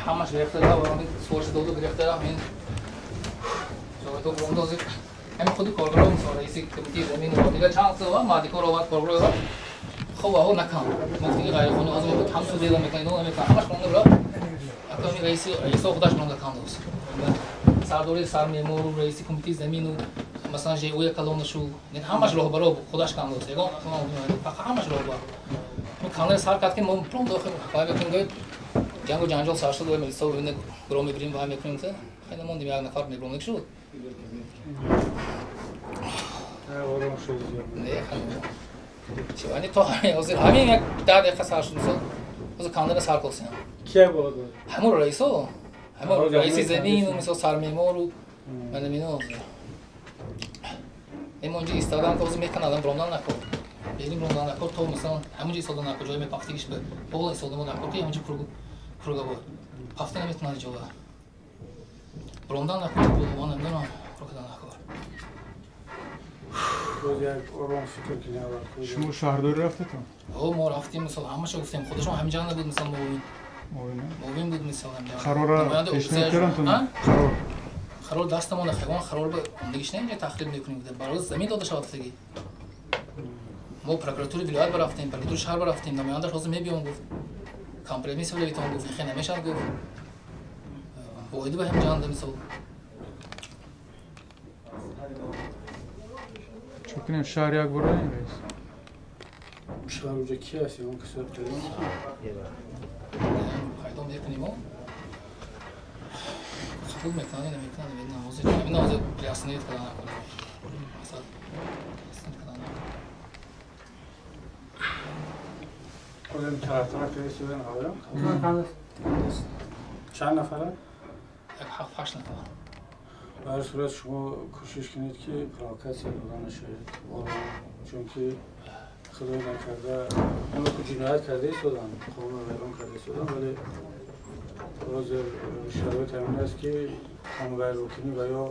Ҳамаш рехта сворш доду гирехта ин ҳамин худи коргаро мисол раиси комитети замин дигар чанд сол мардикор овард коргаро овард хоб аҳо накам муфтиги ғайриқонунӣ ҳозир мебуд ҳам суд эълон мекунад ино намекунад ҳамаш монда бура аками раиси раисо худаш монда кандоз сардори сармеъмору раиси комитети замину масалан ЖУ калонашу ҳамаш роҳбаро худаш кандоз ягон фақат ҳамаш роҳбар канале сар кард ки мо пром дохил мекунем ҷангу ҷанҷол сар шуд ва милисо гро мебирем ва мекунем хеле мондем як нафар мебронак шуд. Не, то ҳозир ҳамин як 10 дақиқа сар шуд мисол ҳозир канале сар кардем. Кия боло дод? Ҳамон раисо, ҳамон раиси замину мисол сармеъмору мана мино. Эм онҷо истодан ҳозир мекунадам бромдан накор. Берин бромдан накор то мисол ҳамонҷо истодан накор ҷои мепафтигиш ба пола истодан накор ки ҳамонҷо круга буд. Пафта наметунад ҷоба. Бромдан накор булван намедонам круга накор. Боз як ором фикр кунед. Шумо шаҳрдорӣ рафтед? Ҳо, мо рафтем мисол ҳамаша гуфтем худашон ҳаминҷо набуд мисол муовин. Муовин буд мисол ҳаминҷо. Қарора пешниҳод карданд? Қарор. Қарор дастамон хайвон қарор ба дигиш не инҷо тахриб мекунем барои замин дода шавад таги. Мо прокуратураи вилоят рафтем, прокуратураи шаҳр рафтем, намояндаш ҳозир мебиём гуфт. Компромисс вилоятон гуфт, хе намешавад гуфт. Воиди ба ҳаминҷо мисол. Чӣ кунем шаҳр як бора раис? Шаҳр уҷа ки аст? Он касар пайдо пайдо мекунем мо. Қабул мекунанд, намекунанд, намедонам. Ҳозир намедонам ҳозир приостановить кардан накунад. Масалан, приостановить кардан накунад. Одам тарафтара фиристодан ҳавам? Чанд нафара? Як 7-8 нафар. Ба ҳар сурат шумо кӯшиш кунед ки провокатсия дода нашавед. Чунки худой накарда оно ки ҷиноят карда истоданд, қонунро вайрон карда истоданд, вале ҳозир шароит ҳамин аст ки қонунвайронкунӣ ва ё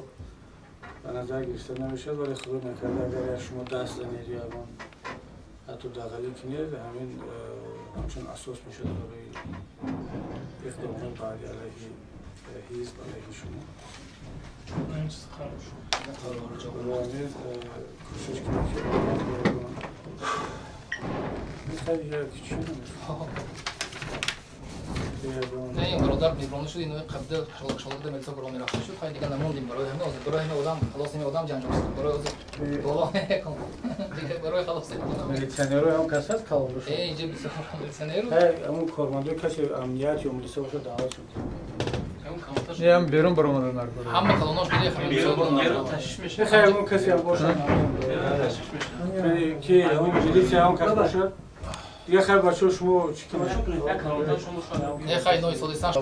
ба назар гирифта намешавад, вале худой накарда агар як шумо даст занед ё ягон ҳатто дағалӣ кунед, ҳамин ҳамчун асос мешавад барои иқдомҳои баъди алайҳи ҳизб, алайҳи шумо. Кӯшиш кунед ки Не, бародар мебронда шуд, ино қабда шолоқда милиса бро мерафта шуд, хай дигар намондем барои ҳамин ҳозир барои ҳамин одам халос ҳамин одам ҷанҷол шуд, барои ҳозир боло дигар барои халос милиционерҳо ҳам кас аст калон бошад? Э, инҷо бисёр милиционеру. Ҳамон кормандои касе амният ё милиса бошад даъват шуд. Не, ҳам берун баромада наркор. Ҳама калонош дида берун. Хай ҳамон касе ҳам бошад. Ки ҳамон милиция ҳам кас бошад. Дигар хайр бачаҳо шумо чӣ кунед? Не, хай ино истодистан.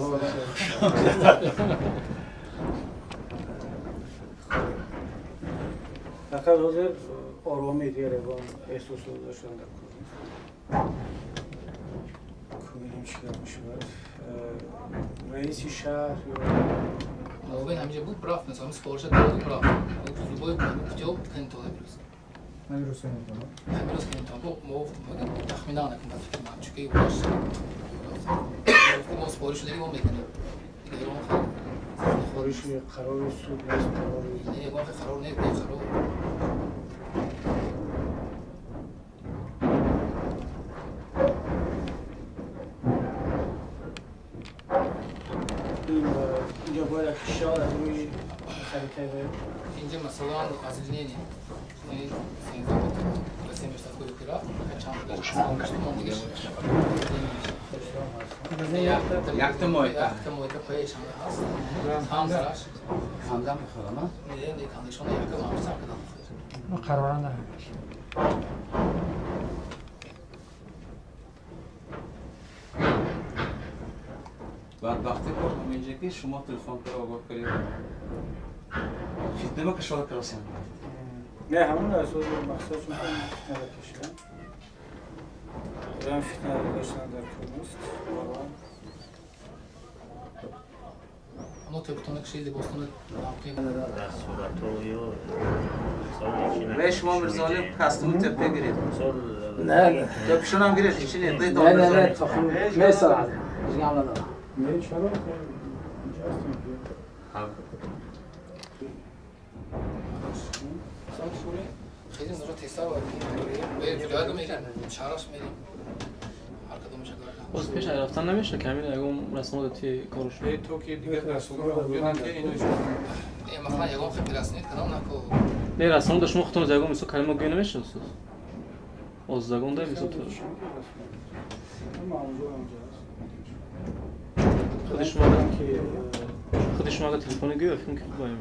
Фақат ҳозир оромӣ дигар ягон эҳсосот доштан дар кор. Кунем чӣ кар мешавад? Раиси шаҳр ё муовин ҳаминҷо буд, рафт, мисол супориша дод, рафт. Любой путёв кунем то имрӯз. Ҳамин рӯз кунем то? Ҳамин рӯз кунем то. Мо тахминан накунем ба фикри ман, чунки мо супориш шудагӣ мо мекунем. Дигар ягон супориши қарори суд нест, қарори не, ягон қарор нест, не қарор. Инҷо бояд як фишор аз рӯи Инҷа масалан озеленение. Якта мойка. Якта мойка пешам ҳаст. Ҳамзараш. Кандам мехӯрам, а? Не, не, кандашон якта мамсам кадам мехӯрам. Мо қарора надорем. Бадбахтӣ кор ҳаминҷа ки шумо телефон кара огоҳ кардед. Фитнама кашола карасем. Не, ҳамон асоси мақсад чун фитнара кашидан. Ям фитнара доштан дар кор нест. Оно тепутона кашиди бостона Ве шумо Мирзоалим костюми тепе гиред. Не, не. Тепишонам гиред, чӣ не? Не, не, не, тохм месарад. Ҷигам надорам. Не, чаро? Инҷа ҳастем. خیلی نورا تیزتر باید به ولایت میریم شهرش میریم هر کدومش باز پیش رفتن نمیشه که همین اگه رسانه تی کارش تو که دیگه رسانه رو بیان که اینو مثلا یگام خیلی رسانه کدام نکو نه رسانه داشت مختم زگام مثلا کلمه گوی نمیشه استاد از زگام ده مثلا تو خود شما تلفن گوی فکر که بایم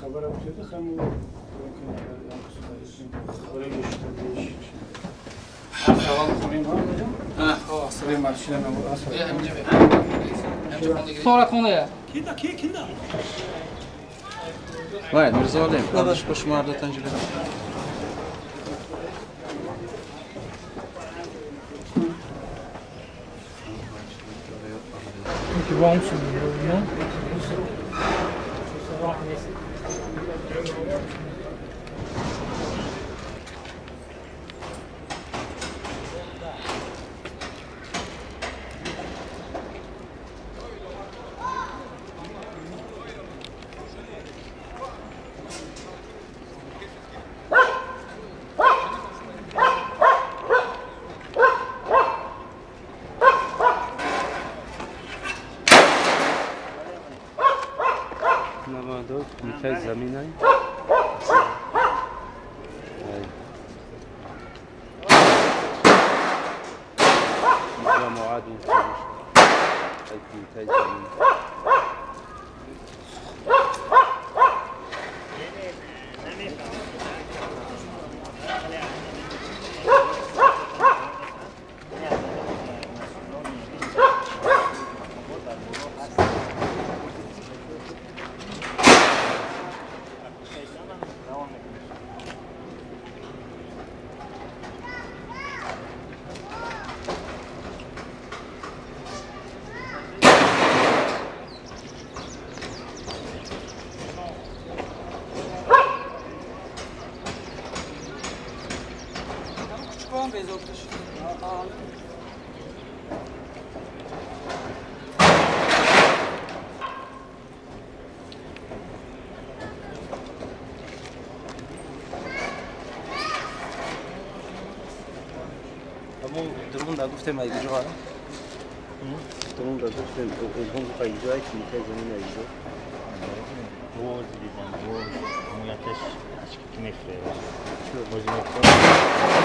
خبر بتید خمو Вай, Мирзоалим, қадаш ба шумо ардатан ҷилида. گفتم ایجا درون دا گفتم اون ایجا که میته زمین ایجا باز دیدم باز مویتش که میفره باز میفره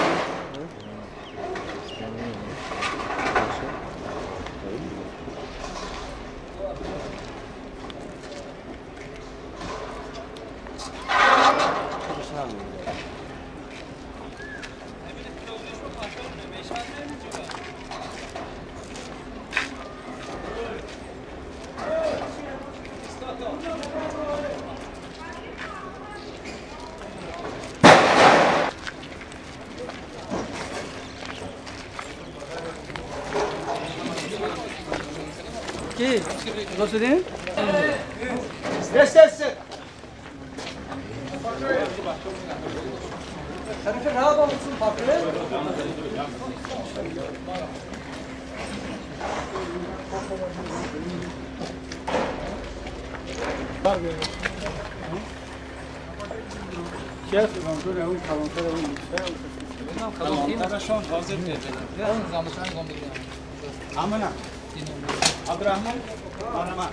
Nasıl? Ses ses ses. Şerife rahat olsun patron. Абдурахмон марҳамат.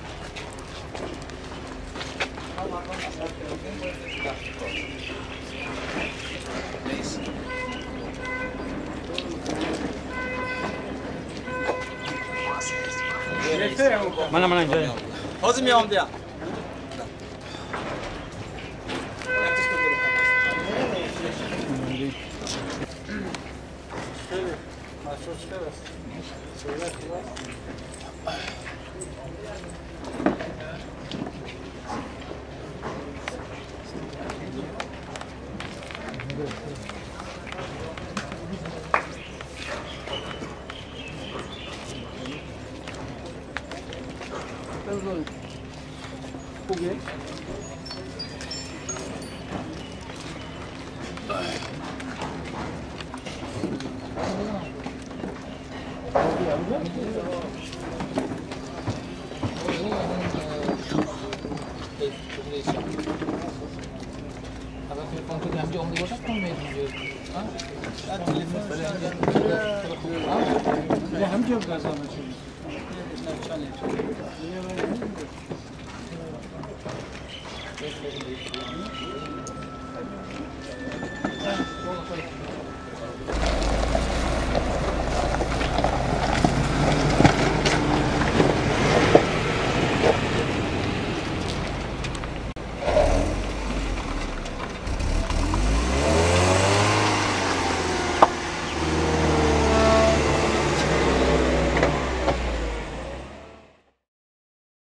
Мана инҷо. Ҳозир меом дия. همجا